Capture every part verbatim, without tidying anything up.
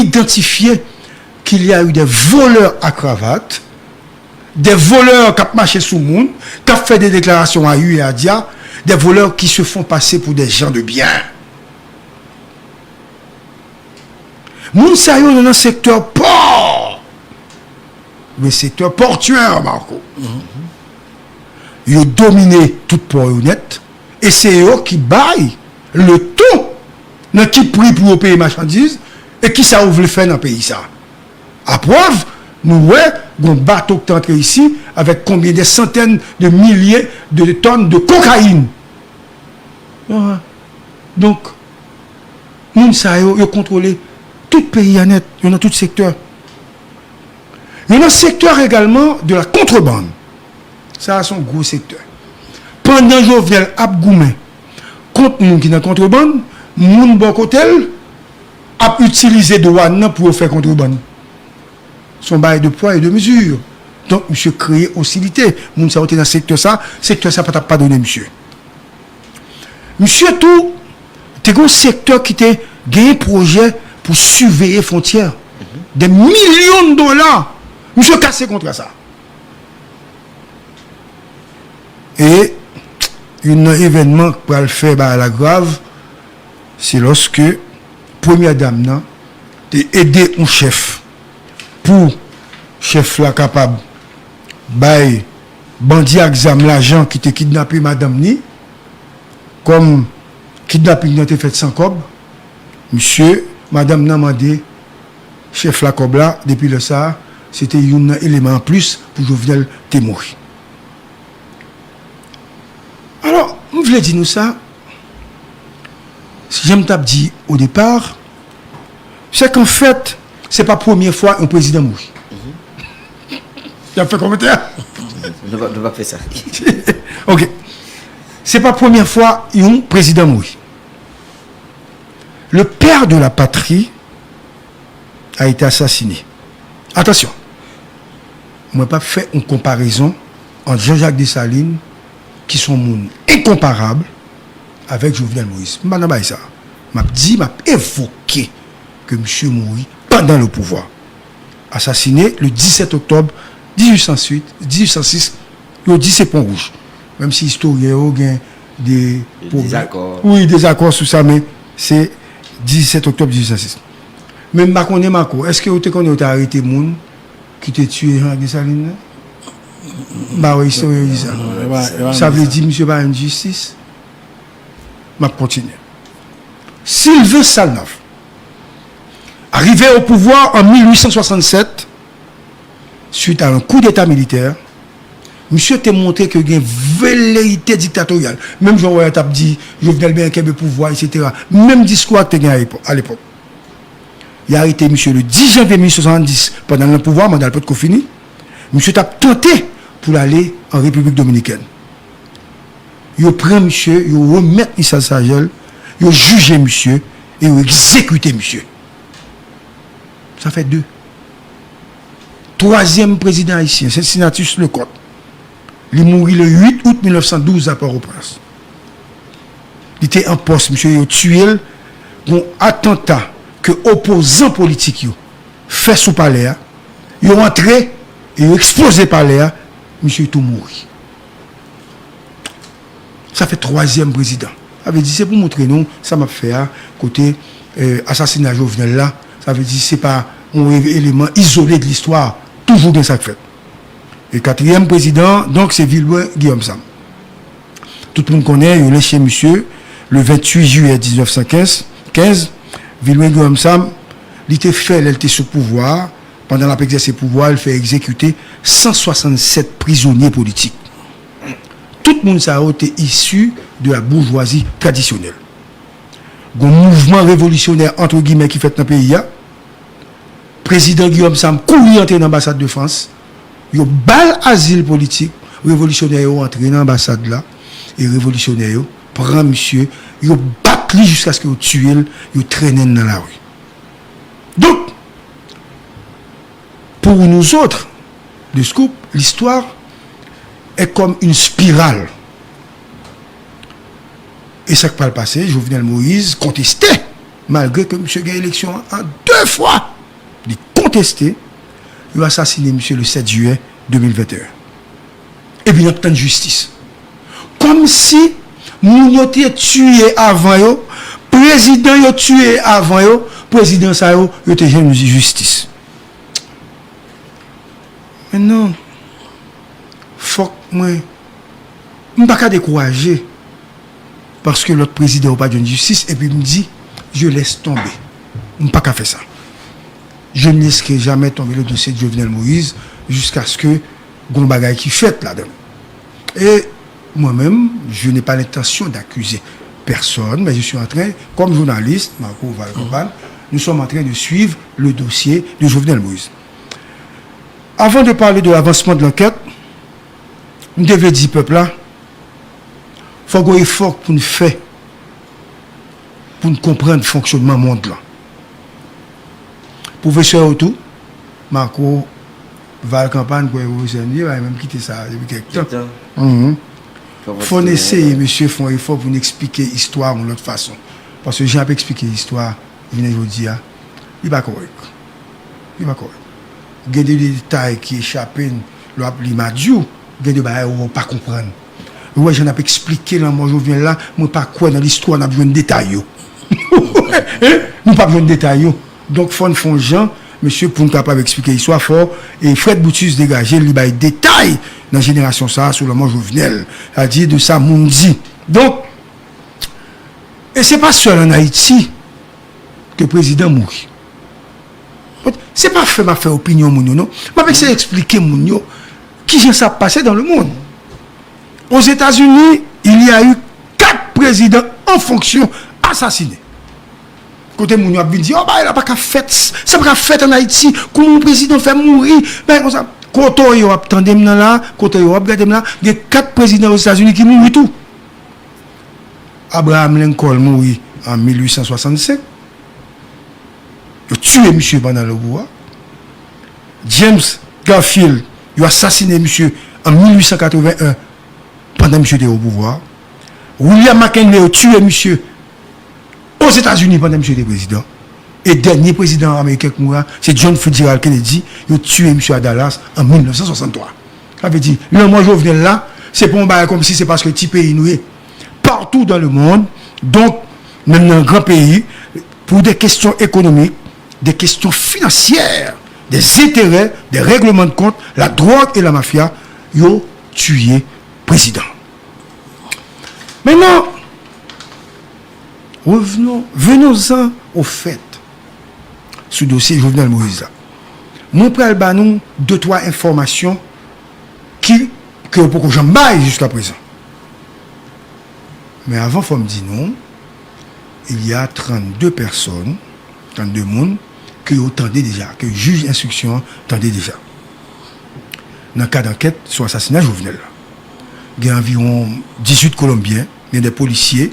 identifié qu'il y a eu des voleurs à cravate, des voleurs k ap mache sou moun, k ap fè de deklarasyon a yu e a dya, des voleurs qui se font passer pour des gens de bien. Moun sa yo nan sektè pò, le secteur portuaire, Marco. Yo domine tout pò yo nèt, e se yo ki bay le ton nan ki pri pou yo peye machandiz e ki sa yo vle fè nan peyi sa. Aprèv, nou wè gon bato ki te antre isi avèk konbyen de santèn de milye de tòn de kokayin. Donk, moun sa yo, yo kontwole tout peyi a nèt, yo nan tout sektè. Yo nan sektè egalman de la kontrebann. Sa a se yon gwo sektè. Pandan Jovenel ap goumen kont moun ki nan kontrebann, moun bò kote l ap itilize dwàn nan pou yo fè kontrebann. Se yon bagay de pwa e de mizi. Donk, misye kreye osilite. Moun sa yo te nan sektè sa, sektè sa pa t ap padone misye. Misye tou te gen yon sektè ki te genyen pwojè pou siveye fwontyè. De milyon dola. Misye kase kontra sa. E youn nan evènman k pral fè bagay la grav, se lòske premyè dam nan te ede yon chèf pou chèf la kapab bay bandi ak zam lajan ki te kidnape madanm ni, kòm kidnaping nan te fèt san kòb, misye, madanm nan mande chèf la kòb la, depi lè sa a, se te youn nan eleman anplis pou Jovenel te mouri. Alò, m vle di nou sa, jan m t ap di o depa, se ke anfèt, se pa premye fwa yon prezidan mouri. Y ap fè kòmantè? Nou pa, nou pa fè sa. Ok. Se pa premye fwa yon prezidan mouri. Le père de la patrie a été assassiné. Atansyon, mwen p ap fè yon konparezon ant Jean-Jacques Dessalines, ki se yon moun enkonparab, avèk Jovenel Moïse. M pa nan bagay sa. M ap di, m ap evoke ke misye mouri pandan le pouvwa. Asasine le disèt oktòb dizuit san sis, dizuit san sis, yo di se Pon Wouj. Menm si istoryen yo gen de pwoblèm. Dezakò. Wi, dezakò sou sa, men se disèt oktòb dizuit san sis. Men m pa konnen, Marco, èske ou te konnen yo te arete moun ki te tiye Jean Dessalines nan? M pa wè istoryen yo di sa. Sa vle di misye pa jwenn jistis? M ap kontinye. Sylvain Salnave, arrivé au pouvoir en mille huit cent soixante-sept, suite à un coup d'État militaire, misye te montre ke gen velerite diktatoryal. Menm jan w wè yo t ap di Jovenel byen kenbe pouvwa, etsetera. Menm diskou a ki te gen a epò-, a lepòk. Y arete misye le dis janvye mil uit san swasanndis, pandan l nan pouvwa, manda l potko fini. Misye t ap tante pou l ale an Repiblik Dominikèn. Yo pran misye, yo remèt li Charles Sagel, yo jije misye e yo egzekite misye. Sa fè de. Twazyèm prezidan ayisyen, Cincinnatus Lecoq. Li mouri le uit out mil nèf san douz a Pòtoprens. Li te an pòs, misye, yo tiye l. Gon atanta ke opozan politik yo fè sou palè a. Yo antre e yo eksploze palè a. Misye tou mouri. Sa fè twazyèm prezidan. Sa vle di, se pou montre nou sa m ap fè a, kote, eh, asasina Jovenel la, sa vle di, se pa yon e-, eleman izole de listwa. Toujou gen sa k fèt. E katriyèm prezidan, donk, se Vilbrun Guillaume Sam. Tout moun konnen, yo lenche misye le venntuit jiyè diznèf san kenz, kenz, Vilbrun Guillaume Sam, li te fè, lè l te sou pouvwa a, pandan l ap egzèse pouvwa a, l fè egzekite san swasannsèt prizonye politik. Tout moun sa yo te isi de la boujwazi tradisyonèl. Gon mouvman revolisyonè, antre gimè, ki fèt nan peyi a. Prezidan Guillaume Sam kouri antre nan anbasad de Frans. Yo ba l azil politik. Revolisyonè yo antre nan anbasad la. E revolisyonè yo pran misye. Yo bat li jiskaske yo tiye l. Yo trennen l nan lari. Donk, pour nous autres, le scoop, l'histoire est comme une spirale. E sa k pral pase, Jovenel Moïse konteste malgre ke misye gen eleksyon an de fwa, li konteste, yo asasine misye le sèt jiyè de mil venteyen. Epi n ap tann jistis. Kòmsi moun yo te tiye avan yo, prezidan yo tiye avan yo, prezidan sa yo, yo te jwenn jistis. Men non, fòk mwen, m pa ka dekouraje paske lòt prezidan yo pa jwenn jistis, epi m di, je laisse tomber. M pa ka fè sa. Je ne laisserai jamais tomber le dossier de Jovenel Moïse jusqu'à ce que gon bagay ki fèt ladan. E mwen menm, je n'ai pas l'intention d'accuser personne, mais je suis en train, comme journaliste, Marco Valcampan, nous sommes en train de suivre le dossier de Jovenel Moïse. Avant de parler de l'avancement de l'enquête, m te vle di pèp la, fòk gon efò pou n fè pou n konprann fonksyonman mond lan. Pwofesè yo tou, Marco Valcampan, kwè pwofesè m ye, pa menm kite sa depi kèk tan. Kèk tan. Mhm. Fò n eseye, mesye, fè yon efò pou n eksplike istwa yon lòt fason. Paske jan ap eksplike istwa jounen jodi a, li pa kòrèk. Li pa kòrèk. Gen de detay ki echape n, lè w ap li Madiou, gen de bagay ou pa konprann. Ou wè jan n ap eksplike lanmò Jovenel la, mwen pa kwè nan listwa n ap jwenn detay yo. Hein? Nou p ap jwenn detay yo. Donk, fò n fè yon jan, mesye, pou n kapab eksplike istwa, fò, e Fred Brutus degaje l, li bay detay nan jenerasyon sa a sou lanmò Jovenel, sètadi de sa moun di. Donk, e se pa sèl ann Ayiti ke prezidan mouri. Se pa fè m ap fè opinyon moun yo, non. M ap eseye eksplike moun yo kijan sa ap pase dans le monde. Aux États-Unis, il y a eu quatre présidents en fonction assassinés. Kote moun yo ap vin di, oh, bagay la pa ka fèt, sa pa ka fèt ann Ayiti, kouman yon prezidan fè mouri, bagay konsa. Kote w ye w ap tande m nan la, kote w ye w ap gade m la, gen kat prezidan Ozetazini ki mouri tou. Abraham Lincoln mouri an mil uit san swasannsenk. Yo tiye misye pandan l o pouvwa. James Garfield, yo asasine misye an mil uit san katreven en pandan misye te o pouvwa. William McKinley, yo tiye misye Ozetazini pandan misye te prezidan. E dènye prezidan ameriken k mouri a, se John Fitzgerald Kennedy, yo tiye misye a Dallas an mil nèf san swasanntwa. Sa vle di, lanmò Jovenel la, se pa yon bagay kòmsi se paske ti peyi nou ye. Partout dans le monde, donk, menm nan gran peyi, pour des questions économiques, des questions financières, des intérêts, des règlements de compte, la drogue et la mafia, yo tiye prezidan. Maintenant, revenons, venons-en au fait sou dosye Jovenel Moïse la. Mwen pral ba nou de twa enfòmasyon ki, ke yo poko janm bay jiska prezan. Men avan, fò m di nou, il y a trannde pèsòn, trannde moun, ke yo tande deja, ke jij enstriksyon an tande deja. Nan kad ankèt sou asasina Jovenel la. Gen anviwon dizuit Kolonbyen, gen de polisye,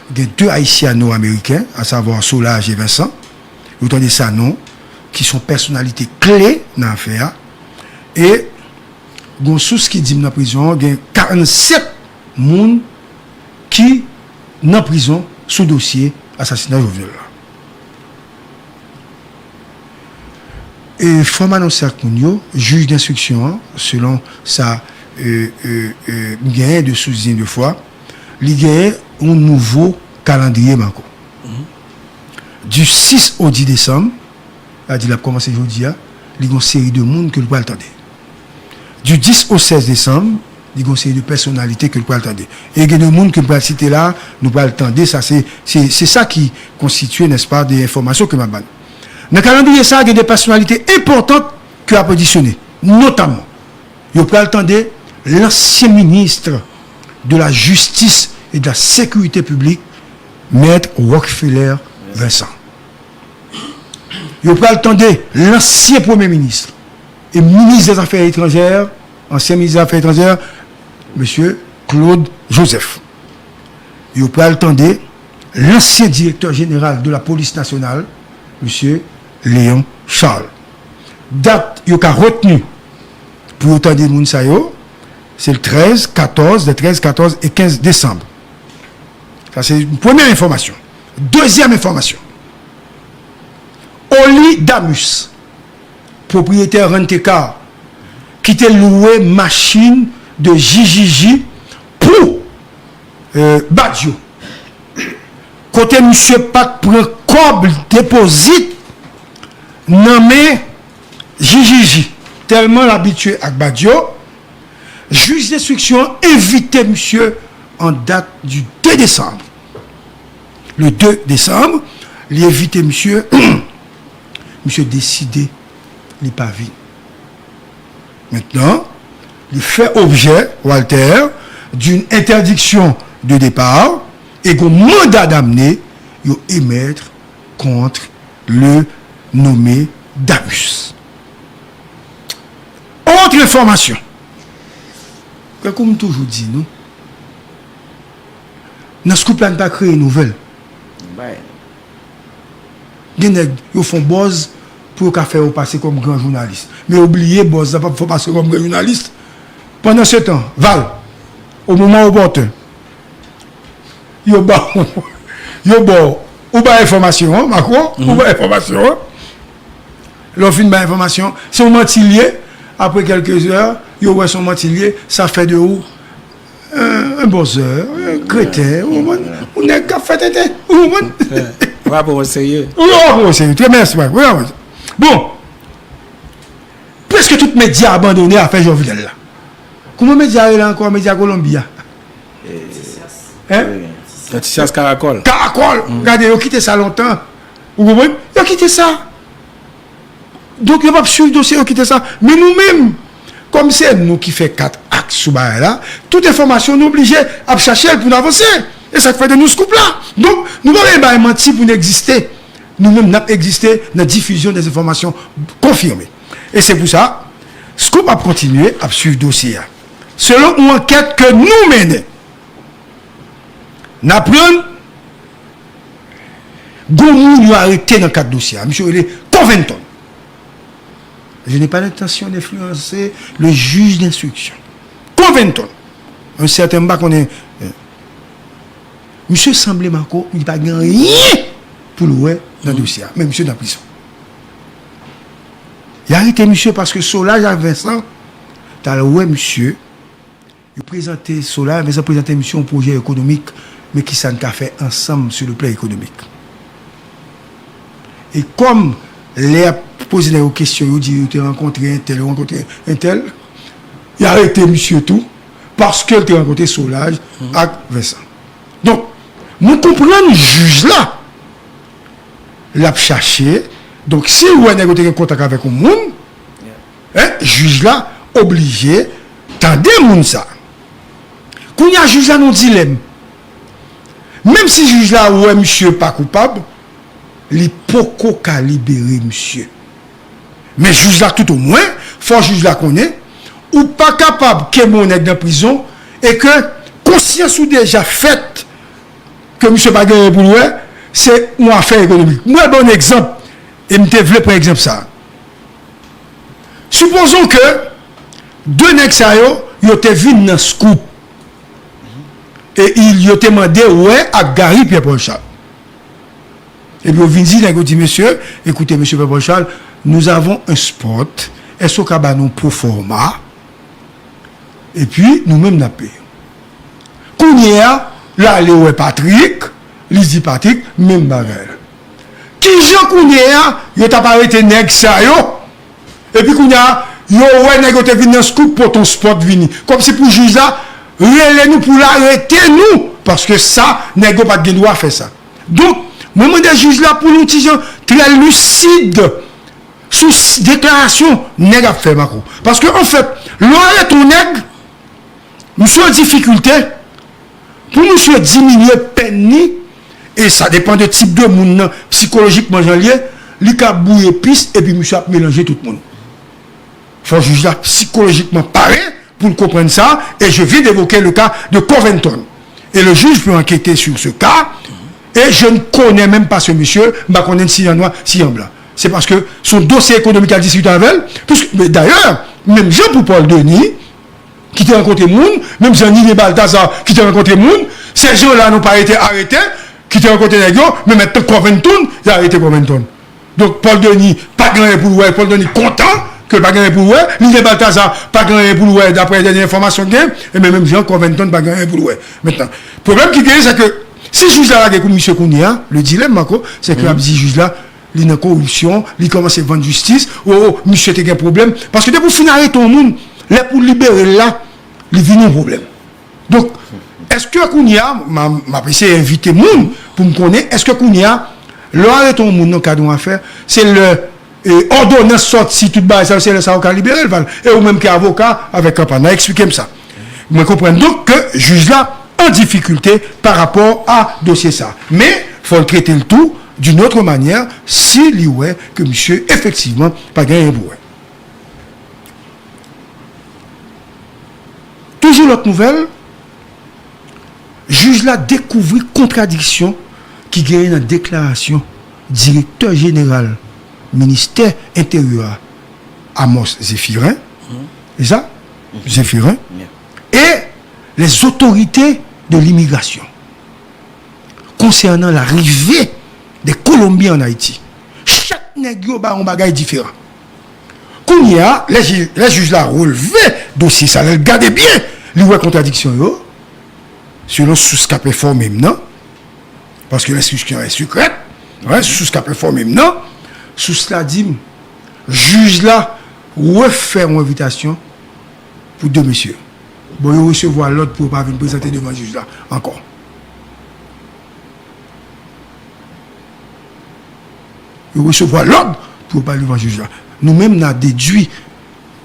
gen de Ayisyano-Ameriken, asavwa Solange e Vincent. Yo tande sa non, ki se yon pèsonalite kle nan afè a. E gon sous ki di m nan prizon an, gen karannsèt moun ki nan prizon sou dosye asasina Jovenel la. E fò m anonse ak moun yo, jij denstriksyon an, selon sa, e, e, e, m genyen de sous di de fwa, li genyen yon nouvo kalandriye, Marco. Du sis au dis décembre, sa di l ap kòmanse jodi a, li gon seri de moun ke l pral tande. Du dis au sèz décembre, li gon seri de pèsonalite ke l pral tande. E gen de moun ke m pral site la, nou pral tande, sa se, se, se sa ki konstitye, nèspa, de enfòmasyon ke m ap ba nou. Nan kalandriye sa, gen de pèsonalite enpòtan ke ap odisyone, notamman, yo pral tande lansyen minis de la jistis e de la sekirite piblik, Mèt Rockfeller Vincent. Yo pral tande lansyen premye minis e minis dèzafè etranjè, ansyen minis dèzafè etranjè, mesye Claude Joseph. Yo pral tande lansyen direktè jeneral de la polis nasyonal, mesye Léon Charles. Dat yo ka retni pou yo tande moun sa yo, se le trèz, katòz, le trèz, katòz e kenz desanm. Sa se yon premye enfòmasyon. Dezyèm enfòmasyon. Oli Damus, pwopriyetè Rent-A-Car, ki te lwe machin de J J J pou, euh, Badio. Kote misye pa t pran kòb depozit nan men J J J, tèlman l abitye ak Badio, jij denstriksyon an envite misye an dat di de desanm. Le de desanm, li envite misye, misye deside li pa vin. Mentnan, li fè objè, Walter, d'une interdiction de départ e gon manda damne yo emèt kont le nommé Damus. Autre information. Tankou m toujou di nou, nan Scoop la n pa kreye nouvèl. Bay. Gen nèg, yo fè yon buzz pou yo ka fè yo pase kòm gran jounalis. Men yo bliye buzz la p ap fè w pase kòm gran jounalis. Pandansetan, Val, au moment opportun, yo ba w, yo ba w, ou bay enfòmasyon an, Marco, ou bay enfòmasyon an. Lè w fin bay enfòmasyon, se yon manti l ye. Apre kèlke zè, yo wè se yon manti l ye, sa fè de ou, euh, un buzzer, un crétin, ou konprann? Yon nèg k ap fè tenten, ou konprann? Ou pa pran w serye. Ou pa pran w serye. Trè mèsi, Marco. Bon, prèske tout medya abandone afè Jovenel la. Kouman medya rele ankò, medya Kolonbi a? Hein? Noticias Caracol. Caracol. Gade, yo kite sa lontan. Ou konprann? Yo kite sa. Donk, yo p ap swiv dosye, yo kite sa. Men nou menm, kòm se nou ki fè kat ak sou bagay la, tout enfòmasyon nou oblije ap chache l pou n avanse. E sa k fè de nou Scoop la. Donk, nou pa bezwen bay manti pou n egziste. Nou menm, n ap egziste nan difizyon de enfòmasyon konfime. E se pou sa, Scoop ap kontinye ap swiv dosye a. Selon yon ankèt ke nou mennen, n aprann gon moun yo arete nan kad dosye a. Misye rele Covington. Je n'ai pas l'intention d'influencer le juge d'instruction. Covington. Un certain, m pa konnen, euh, misye sanble Marco, li pa gen anyen pou l wè nan dosye a. Men misye nan prizon. Y arete misye paske Solaj ak Vincent t al wè misye. Yo prezante Solaj, Vincent prezante misye yon pwojè ekonomik, men ki sa n ka fè ansanm sur le plan économique. E kòm lè y ap poze nèg yo kesyon, yo di yo te rankontre entèl, yo rankontre entèl, y arete misye tou, paske l te rankontre Solaj ak Vincent. Donk, nou konprann jij la, l ap chache. Donk, si l wè nèg yo te gen kontak avèk yon moun, en, jij la oblije tande moun sa. Kounye a, jij la nan yon dilèm. Menm si jij la wè misye pa koupab, li poko ka libere misye. Men jij la, toutomwen, fò jij la konnen, ou pa kapab kenbe yon nèg nan prizon e ke konsyans ou deja fèt ke misye pa gen anyen pou l wè, se yon afè ekonomik. Mwen ba w yon egzanp, e m te vle pran egzanp sa a. Supposons que de nèg sa yo, yo te vin nan Scoop. E il, yo te mande wè ak Gary Pierre Paul Charles. Epi yo vin di nèg yo di, mesye, écoutez, mesye Pierre Paul Charles, nous avons un spot. Èske w ka ba nou proforma? Epi, nou menm n ap peye. Kounye a, l ale wè Patrick, li di Patrick, menm bagay la. Kijan kounye a, yo t ap arete nèg sa yo? Epi kounye a, yo wè nèg yo te vin nan Scoop, pote yon spot vini. Kòmsi pou jij la rele nou pou l arete nou. Paske sa, nèg yo pa t gen dwa fè sa. Donk, mwen mande jij la pou l yon ti jan trè lisid sou s-, deklarasyon nèg ap fè Marco. Paske, anfèt, lè w arete yon nèg, misye an difikilte, pou misye diminye pèn li, e sa depann de tip de moun nan, sikolojikman jan l ye, li ka bouye pis epi misye ap melanje tout moun. Fò jij la sikolojikman pare pou l konprann sa, et je viens d'évoquer le cas de Covington. Et le juge peut enquêter sur ce cas, et je ne connais même pas ce monsieur, m pa konnen si an nwa, si an blan. Se paske se yon dosye ekonomik y al diskite avè l, puiske, men dayè, menm jan pou Paul Denis, ki te rankontre moun, menm jan Ninie Balthazar, ki te rankontre moun, ces gens-là n'ont pas été arrêtés, ki te rankontre nèg yo, men mentnan Covington, y arete Covington. Donk, Paul Denis pa gen anyen pou l wè, Paul Denis kontan ke l pa gen anyen pou l wè, Lilian Balthazar pa gen anyen pou l wè, daprè dènye enfòmasyon k gen, e menm jan Covington pa gen anyen pou l wè. Mentnan, pwoblèm ki genyen, se ke si jij la lage kou misye kounye a, le dilèm ankò, se ke y ap di jij la, li nan koripsyon, li kòmanse vann jistis, o, o, misye te gen pwoblèm. Paske depi w fin arete yon moun, lè pou libere l la, li vin yon pwoblèm. Donk, èske kounye a, m a, m ap eseye envite moun pou m konnen, èske kounye a, lè w arete yon moun nan kad yon afè, se lè, e, òdonans sòti, tout bagay sa yo, se lè sa yo ka libere l, Val. E ou menm ki avoka avèk kanpay, n a eksplike m sa. Mwen konprann donk ke jij la an difikilte pa rapò a dosye sa. Men, fò l trete l tou d'une autre manière si li wè ke misye efektivman pa gen anyen pou wè. Toujou lòt nouvèl, jij la dekouvri kontradiksyon ki genyen nan deklarasyon direktè jeneral ministè enteryè a, Amos Zéphirin, se sa? Zéphirin, e les autorités de l'immigration concernant l'arrivée des Colombiens en Haïti. Chak nèg yo ba yon bagay diferan. Kounye a, lè jij, lè jij la relve dosye sa, lè l gade byen, li wè kontradiksyon yo, selon sous k ap enfòme m nan, paske l'instruction est secrète, wi, sous k ap enfòme m nan, sous la di m, jij la refè yon envitasyon pou de mesye. Bon, yo resevwa lòd pou yo pa vin prezante devan jij la ankò. Yo resevwa lòd pou yo pa devan jij la. Nou menm, n a dedui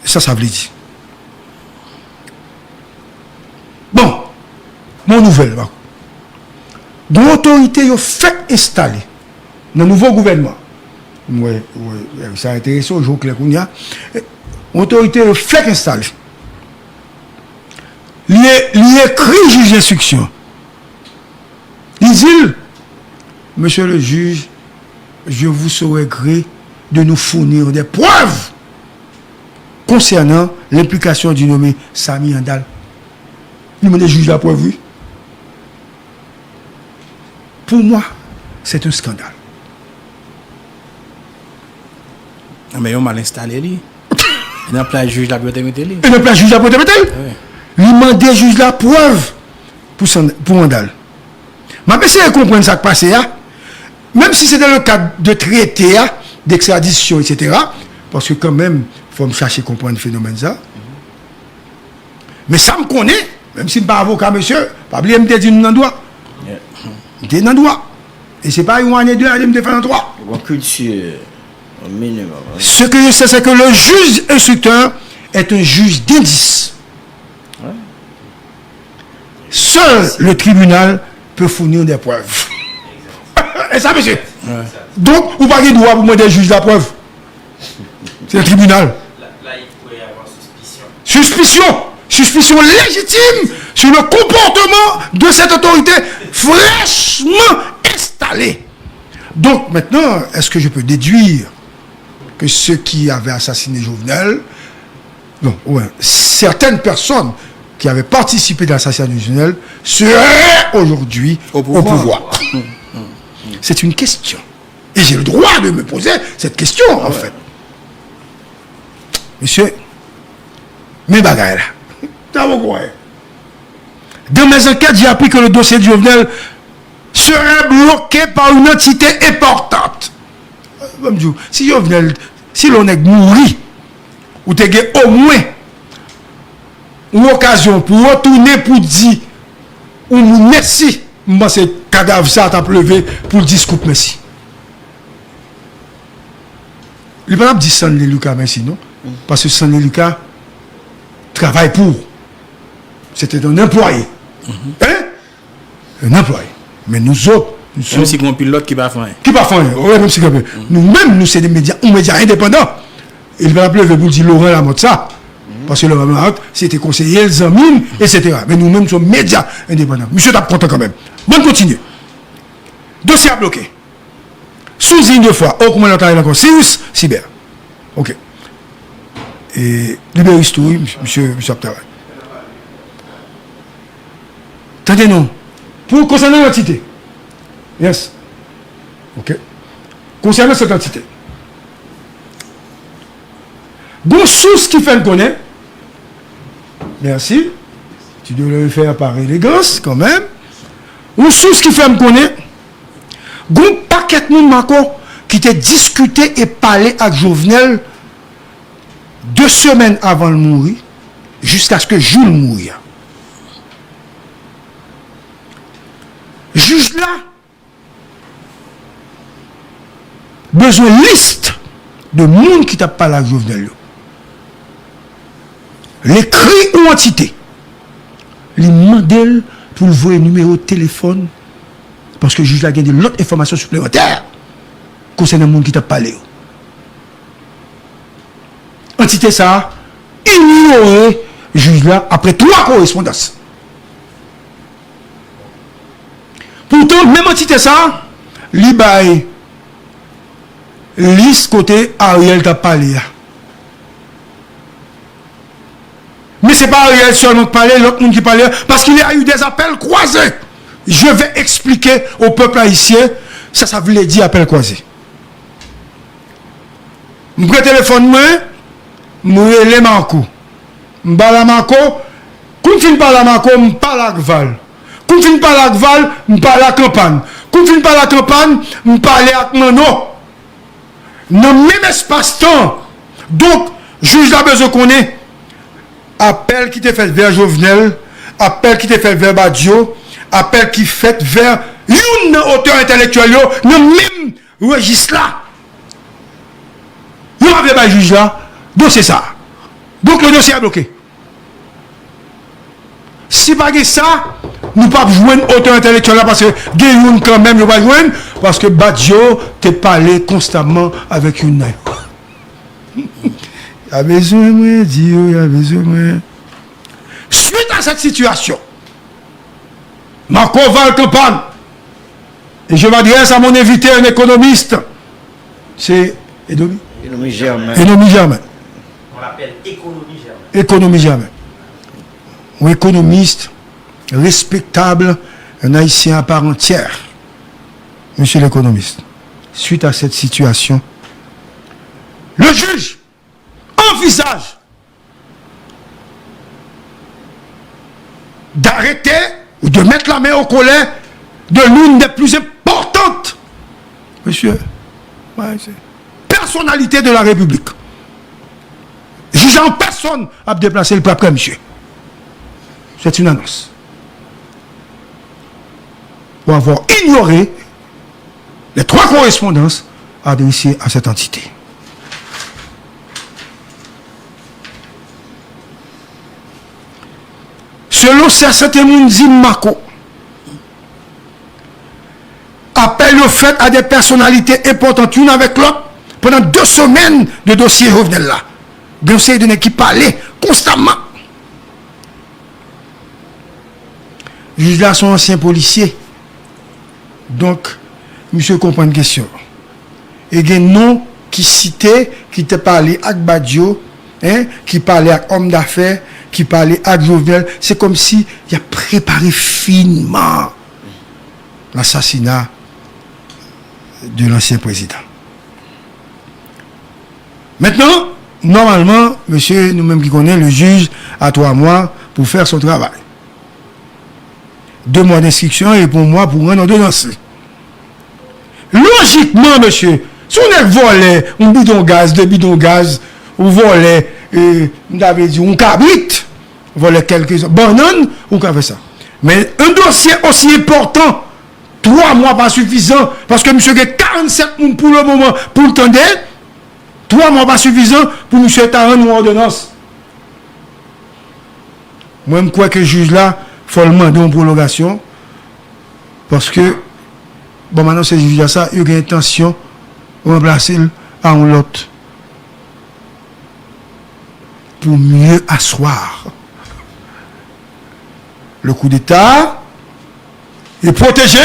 sa sa vle di. Bon, bon nouvèl, pa. Gon otorite yo fèk enstale nan nouvo gouvènman. M wè, wè, wè, sa enterese w, je w klè kounye a. Gon otorite yo fèk enstale. Li, li ekri jij enstriksyon. Li di l, Monsieur le juge, je vous saurai gré de nous fournir des preuves concernant l'implication du nommé Samy Handal. Li mande jij la prèv, wi. Pour moi, c'est un scandale. Anben, yo mal enstale li. E nan plas jij la pou yo te mete li. E nan plas jij la pou yo te mete l. Wi. Li mande jij la prèv pou, pou Handal. M ap eseye konprann sa k pase a. Menm si se dans le cadre de trete a, d'ekstradisyon, etsetera, paske kanmenm, fò m chache konprann fenomèn sa. Men sa m konnen, menm si m pa avoka, mesye, pa bliye m te di nou nan dwa. M te nan dwa. E se pa yon ane, de ane m te fè nan twa. Bon kilti, minimum, wi. Ce que je sais, c'est que le juge instructeur est un juge d'indice. Seul le tribunal peut fournir des preuves. E sa, mesye. Donk, ou pa gen dwa pou mande jij la prèv. Se tribinal. Suspicion. Suspicion légitime sur le comportement de cette autorité fraîchement installée. Donc maintenant, est-ce que je peux déduire que ceux qui avaient assassiné Jovenel, non, ouais, certaines personnes qui avaient participé à l'assassinat de Jovenel seraient aujourd'hui au pouvoir. C'est une question. Et j'ai le droit de me poser cette question, en fait. Mesye, men bagay la. Sa poko wè. Dans mes enquêtes, j'ai appris que le dossier de Jovenel serait bloqué par une entité importante. Ban m di w, si Jovenel, si yon nèg mouri, ou te gen omwen yon okazyon pou retounen pou di yon moun mèsi, m panse kadav sa t ap leve pou l di scoop mèsi. Li pa t ap di Stanley Lucas mèsi, non. Paske Stanley Lucas travay pou ou. Se te yon anplwaye. Hein? Yon anplwaye. Men nou zòt, nou menm si gen yon pil lòt ki pa fè anyen. Ki pa fè anyen. Wi, menm si gen anpil. Nou menm, nou se de medya, yon medya endepandan. E li pa t ap leve pou l di Laurent Lamothe sa. Paske Laurent Lamothe, se te konseye l, zanmi l, etsetera. Men nou menm, se yon medya endepandan. Misye t ap kontan kanmenm. Bon, n kontinye. Dosye a bloke. Sou ziny de fwa, o, kouman lòt la rele ankò? Sirius Cyber. Ok. E Liberis tou, wi, misye, misye ap travay. Tande non. Pou konsènan antite. Yes. Ok. Konsènan sèt antite. Gon sous ki fè n konnen, mèsi, tu devrais le faire par élégance quand même. Yon sous ki fè m konnen, gon pakèt moun, Marco, ki te diskite e pale ak Jovenel de semèn avan l mouri, jiskaske jou l mouri a. Jij la bezwen lis de moun ki t ap pale ak Jovenel yo. L ekri yon antite. Li mande l pou l voye nimewo telefòn, paske jij la gen de lòt enfòmasyon siplemantè konsènan moun ki t ap pale yo. Antite sa a inyore jij la apre twa korespondans. Poutan, menm antite sa a, li bay lis kote Ariel t ap pale a. Men se pa Ariel sèlman k pale, lòt moun ki pale, parce qu'il y a eu des appels croisés. Je vais expliquer au peuple haïtien sa sa vle di apèl kwaze. M pran telefòn mwen, m rele Marco. M pale a Marco, kou m fin pale a Marco, m pale ak Val. Kou m fin pale ak Val, m pale ak Kanpann. Kou m fin pale ak Kanpann, m pale ak Manno. Nan menm espas tan. Donk, jij la bezwen konnen apèl ki te fèt vè Jovenel, apèl ki te fèt vè Badio, apèl ki fèt vè youn nan otè entèlektyèl yo, nan menm rejis la. Yo pa vle bay jij la dosye sa a. Donk, le dosye a bloke. Si pa gen sa, nou p ap jwenn otè entèlektyèl la, paske gen youn kanmenm yo pral jwenn, paske Badio te pale konstamman avèk youn nan yo. Y a bezwen mwen, di yo, y a bezwen mwen. Suite à cette situation, Marco Val Kanpann, et je m'adresse à mon invité, un économiste, c'est Edomi? Edomi Germain. Edomi Germain. On l'appelle Économie Germain. Économie Germain. Un économiste respectable, un Haïtien à part entière, monsieur l'économiste. Suite à cette situation, le juge envisage d'arrêter ou de mettre la main au collet de l'une des plus importantes, monsieur, ouais, c'est, personnalités de la République. Jij la an pèsòn ap deplase l, l pral prè misye. C'est une annonce. Pour avoir ignoré les trois correspondances adressées à cette entité. Selon sa sèten moun di m, Marco, apèl yo fèt a de pèsonalite enpòtan youn avèk lòt pandan de semèn de dosye Jovenel la. Gen yon seri de nèg ki pale konstamman. Jij la se yon ansyen polisye. Donk, misye konprann kesyon. E gen non ki site, ki te pale ak Badio, en, ki pale ak òm dafè, ki pale ak Jovenel. Se kòmsi y ap prepare finman l'assassinat de l'ancien président. Maintenant, normalement, monsieur, nou menm ki konnen, le juge a trois mois pour faire son travail. Deux mois d'instruction et pour moi pour rendre ordonnance li. Lojikman, mesye, si yon nèg vòlè yon bidon gaz, de bidon gaz, ou vòlè, euh, m ta vle di, yon kabrit, vòlè kèlke bannann, ou ka fè sa. Men yon dosye osi enpòtan, twa mwa pa sifizan, paske misye gen karannsèt moun pou le moman pou l tande, twa mwa pa sifizan pou misye ta rann yon òdonans. Mwen, m kwè ke jij la, fò l mande yon pwolongasyon, paske, bon, m anonse jij la sa, yo gen entansyon ranplase l a yon lòt pour mieux asseoir le coup d'État et protéger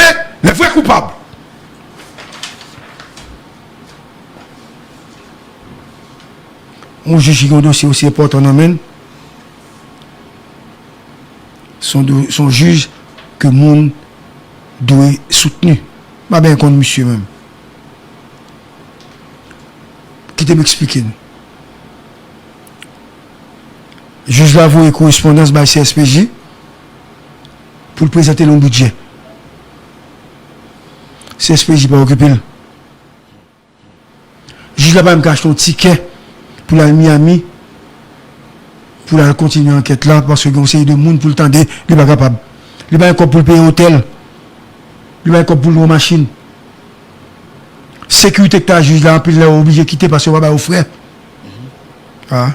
les vrais coupables. Yon jij ki gen yon dosye osi enpòtan nan men l, se yon do-, se yon jij ke moun dwe soutni. M pa byen konn misye menm. Kite m eksplike nou. Jij la voye korespondans bay C S P J pou l prezante l yon bidjè. C S P J pa okipe l. Jij la pa menm ka achte yon tikè pou l al Miami, pou l al kontinye ankèt la, paske gen yon seri de moun pou l tande, li pa kapab. Li pa gen kòb pou l peye otèl. Li pa gen kòb pou l lwe yon machin. Sekirite ki ta jij la, anpil lè yo oblije kite paske yo pa ba yo frè. Ah.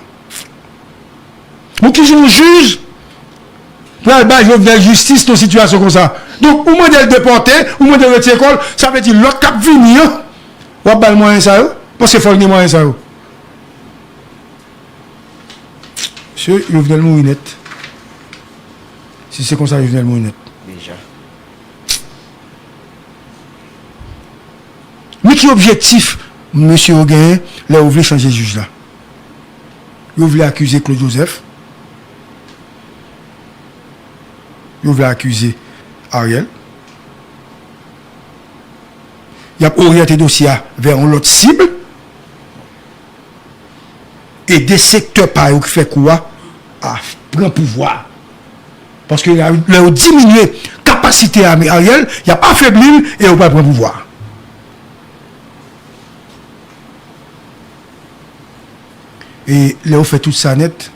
Bon, kijan yon jij pral bay Jovenel jistis nan sitiyasyon konsa? Donk, ou mande l depòte, ou mande l retire kò l, sa vle di lòt k ap vini an, w ap ba l mwayen sa yo? Paske fò l gen mwayen sa yo. Mesye, Jovenel mouri nèt. Si se konsa, Jovenel mouri nèt. Deja. Men ki objektif mesye yo genyen lè yo vle chanje jij la? Yo vle akize Claude Joseph. Yo vle akize Ariel. Y ap oryante dosye a vè yon lòt sib. Ede sektè pa yo ki fè kou a, a pran pouvwa a. Paske lè, lè yo diminye kapasite ame Ariel, y ap afebli l e yo pral pran pouvwa a. E lè yo fè tout sa nèt,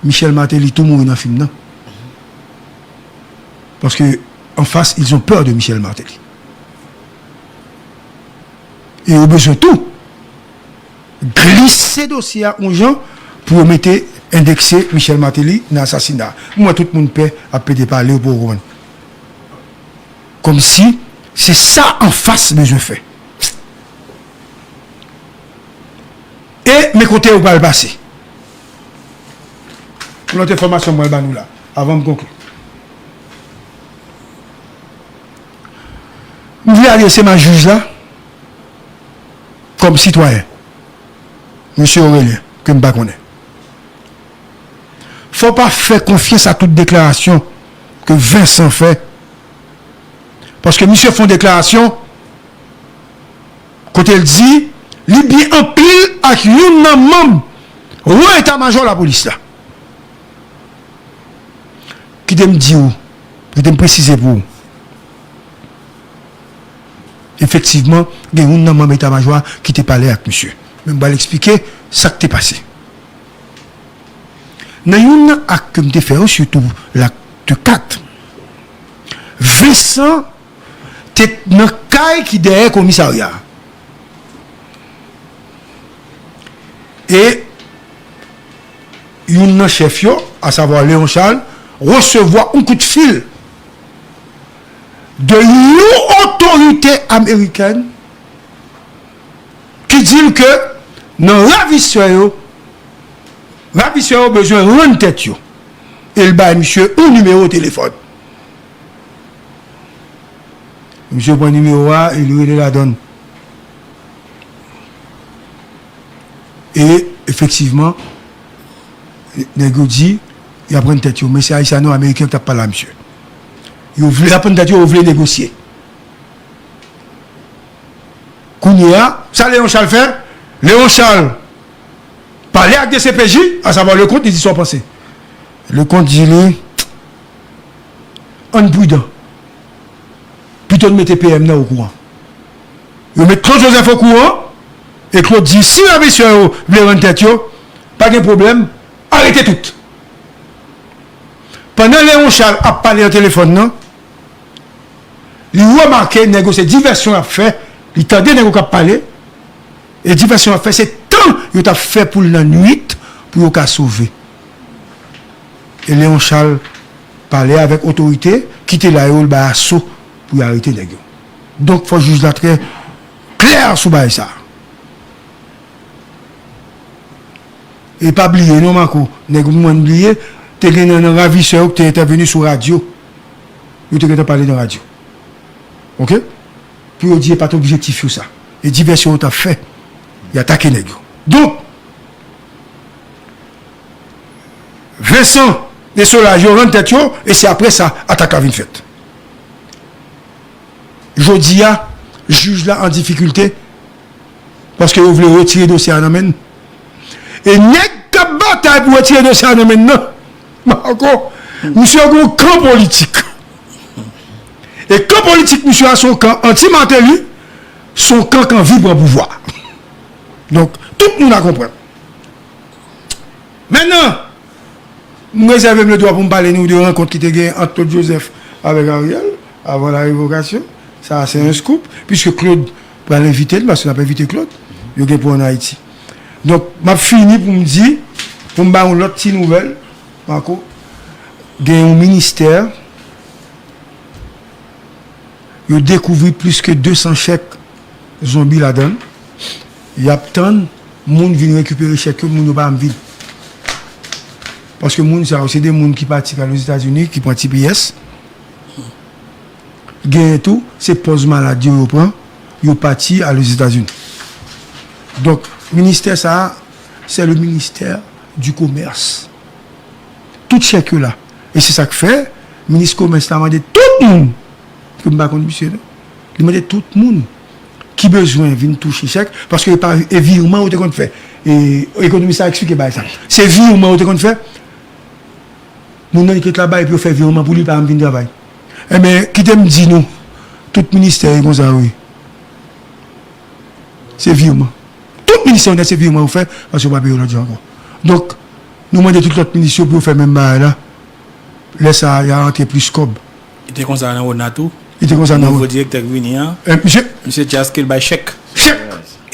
Michel Martelly tou mouri nan fim nan. Paske anfas, ils ont peur de Michel Martelly. E yo bezwen tou glise dosye a yon jan pou yo mete endekse Michel Martelly nan asasina. M wè tout moun pè ap pede pale, yo poko konprann. Kòmsi se sa anfas bezwen fè. E men kote yo pral pase. Yon lòt enfòmasyon mwen ba nou la, avan m konkli. M vle adrese m a jij la kòm sitwayen, mesye Aurelien, ke m pa konnen. Fò w pa fè konfyans a tout deklarasyon ke Vincent fè. Paske misye fè yon deklarasyon kote l di li byen anpil ak youn nan manm wo eta majò lapolis la. Kite m di w, kite m presize pou ou. Efektivman, gen youn nan manm eta majò a ki te pale ak misye. Men m pral eksplike sa k te pase. Nan youn nan ak ke m te fè yo, sitou lakt kat, Vincent te nan kay ki dèyè komisarya a. E youn nan chèf yo, asavwa Léon Charles, resevwa yon kout fil de yon otorite amerikèn ki di l ke nan ravisè yo, ravisè yo bezwen rann tèt yo. E l bay misye yon nimewo telefòn. Misye pran nimewo a e li rele ladann. E efektivman, nèg yo di y ap rann tèt yo, men se Ayisyano-Ameriken k t ap pale a misye. Yo vle, y ap rann tèt yo, yo vle negosye. Kounye a, sa Léon Charles fè? Léon Charles pale ak D C P J, asavwa Leconte, li di sa w panse. Leconte di li, ann pridan. Pito n mete P M nan okouran. Yo met Claude Joseph okouran, e Claude di, si ravisè yo vle rann tèt yo, pa gen pwoblèm, arete tout. Pandan Léon Charles ap pale nan telefòn nan, li remake nèg yo se divèsyon y ap fè, li tande nèg yo k ap pale, e divèsyon y ap fè se tan yo t ap fè pou l nan nwit pou yo ka sove. E Léon Charles pale avèk otorite ki te la yo, l bay aso pou y arete nèg yo. Donk, fò jij la trè klè sou bagay sa a. E pa bliye non, Marco, nèg ou mwen bliye, te gen nan, nan ravisè yo ki te entèveni sou radyo. Yo te gentan pale nan radyo. Oke? Pou yo di e pa t objektif yo sa. E divèsyon yo t ap fè. Y atake nèg yo. Donk, Vincent e Solages yo rann tèt yo, e se apre sa, atak la vin fèt. Jodi a, jij la an difikilte, paske yo vle retire dosye a nan men l. E nèg k ap batay pou retire dosye a nan men l nan. Marco, misye gen yon kan politik. E kan politik misye a se yon kan anti-Martelly, se yon kan k anvi pran pouvwa. Donk, tout moun a konprann. Mentnan, m rezève m ledwa pou m pale nou de rankont ki te gen ant Claude Joseph avèk Ariel avan la revokasyon. Sa a se yon scoop, piske Claude pral envite l, paske n ap envite Claude. Yo gen pou ann Ayiti. Donk, m ap fini pou m di, pou m ba yon lòt ti nouvèl, Marco, gen yon ministè, yo dekouvri plis ke de san chèk zonbi ladan l. Y ap tann moun vin rekipere chèk yo, moun yo pa janm vin. Paske moun sa yo, se de moun ki pati k al Ozetazini, ki pran T P S. Genyen tou, se pòz malad yo yo pran, yo pati al Ozetazini. Donk, ministè sa a, c'est le ministère du commerce. Tout chèk yo la. E se sa k fè, minis komès la mande tout moun, ke m pa konn misye non, li mande tout moun ki bezwen vin touche chèk, paske e pa e virman yo te konn fè. E ekonomis la eksplike bagay sa. Se virman yo te konn fè. Moun nan li kite la bay epi yo fè virman pou li, li pa janm vin travay. Enben, kite m di nou, tout ministè e konsa yo ye. Se virman. Tout ministè yo nèt se virman yo fè, paske yo pa peye yo lòt jan ankò. Donk, nou mande tout lòt minis yo pou yo fè menm bagay la. Lè sa a, y a rantre plis kòb. Li te konsa nan Ona tou. Li te konsa nan Ona. Nouvo direktè k vini an, misye, misye Charles Kill bay chèk. Chèk.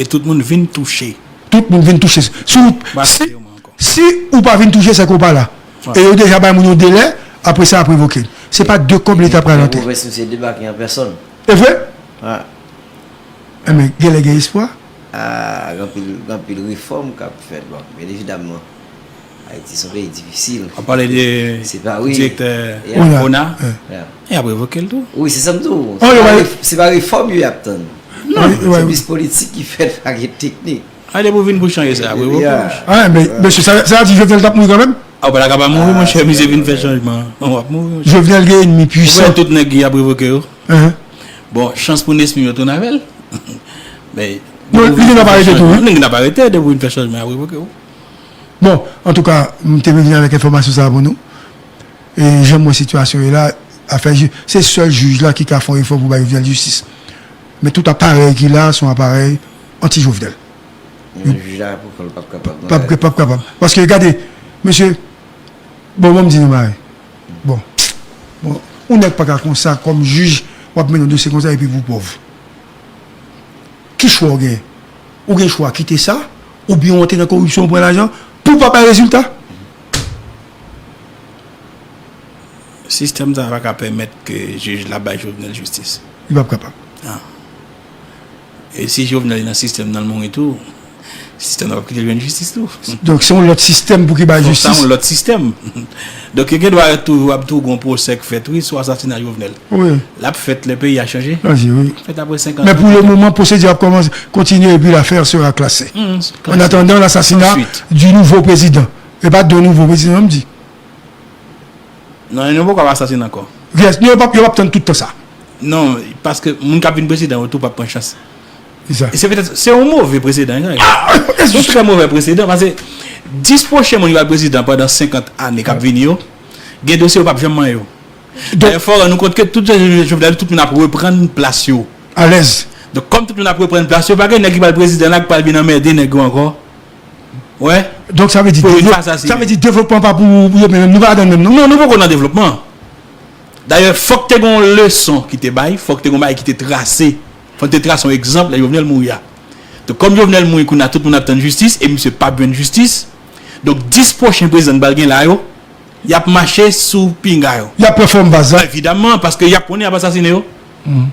E tout moun vin touche. Tout moun vin touche. Si w, si, si ou pa vin touche, se ke w pa la. E yo deja bay moun yon delè, apre sa, y ap revoke l. Se pa de kòb Leta pral rantre. Pwovens misye debake an pèsòn. E vre? Enben, genlè gen espwa. Ah, gen anpil, gen anpil refòm k ap fèt. Bon, byen evidamman, Ayiti se yon peyi difisil. W ap pale de direktè Ona. Y ap revoke l tou. Wi, se sa m di w. Se pa refòm yo y ap tann. Non. Se plis politik ki fèt, pa gen teknik. A, depi w vin pou chanje sa, wi, wi. Ah, men, mesye, sa, sa di Jovenel t ap mouri kanmenm? Ah, w pa ta ka pa mouri, monchè, misye vin fè chanjman. W ap mouri, monchè. Jovenel gen enmi pwisan. Ou wè tout nèg ki ap revoke yo? Bon, chans pou Nesmy yo tounen avè l. Men, non, li gen dwa pa rete tou, wi. Li gen dwa pa rete, depi w vin fè chanjman, y ap revoke w. Bon, antouka, m te vin avèk enfòmasyon sa a pou nou. E jan m wè sitiyasyon ye la, afè jij, se sèl jij la ki ka fè yon efò pou bay Jovenel jistis. Men tout aparèy ki la, se yon aparèy anti-Jovenel. Jij la, pou kò l p ap kapab. P ap, p ap kapab. Paske, gade, mesye, bon, bon, m di nou bagay. Bon. Bon, yon nèg pa ka konsa, kòm jij, w ap mennen yon dosye konsa, epi pou pòv. Ki chwa w genyen? Ou gen chwa kite sa, oubyen w antre nan koripsyon, w pran lajan, pou w pa bay rezilta? Sistèm sa a pa ka pèmèt ke jij la bay Jovenel jistis. Li p ap kapab. Ah. E si Jovenel nan sistèm nan, l mouri tou, sistèm nan p ap kite l jwenn jistis tou. Donk, se yon lòt sistèm pou ki bay jistis? Sa yon lòt sistèm. Donk, yo gen dwa toujou ap toujou gen yon pwosè k fèt, wi, sou asasina Jovenel. Wi. L ap fèt lè peyi a chanje. Chanje, wi. Fèt apre senkant an. Men pou le moman, pwosedi ap kòmanse, kontinye, epi l'affaire sera classée. Hmm, classée. En attendant l'assassinat du nouveau président. E pa de nouvo prezidan, non, m di. Non, nou poko ap asasinen ankò. Yes, nou, yo p ap, yo p ap tann tout tan sa. Non, paske moun k ap vin prezidan yo tou p ap pran chans. Kisa? E se petèt, se yon move prezidan, yon trè move prezidan, paske dis pwochen moun ki pral prezidan pandan senkant ane k ap vini yo, gen dosye yo p ap janm manyen yo. Dayè, fò w rann nou kont ke tout jan Jovenel, tout moun ap reprann plas yo. Alèz. Donk, kòm tout moun ap reprann plas yo, pa gen nèg ki pral prezidan la ki pral vin anmède nèg yo ankò. Wè. Donk, sa vle di, sa vle di devlopman pa pou, pou yo menm, nou pa ladan menm, non? Non, nou poko nan devlopman. Dayè, fòk te gen yon leson ki te bay, fòk te gen yon bagay ki te trase. Fòk te trase yon egzanp lè Jovenel mouri a. Donk, kòm Jovenel mouri kounye a, tout moun ap tann jistis, e misye p ap jwenn jistis. Donk, dis pwochen prezidan n pral gen la yo, y ap mache sou pinga yo. Y ap pran fòm vaz la. Evidaman, paske y ap konnen y ap asasinen yo. Mhm.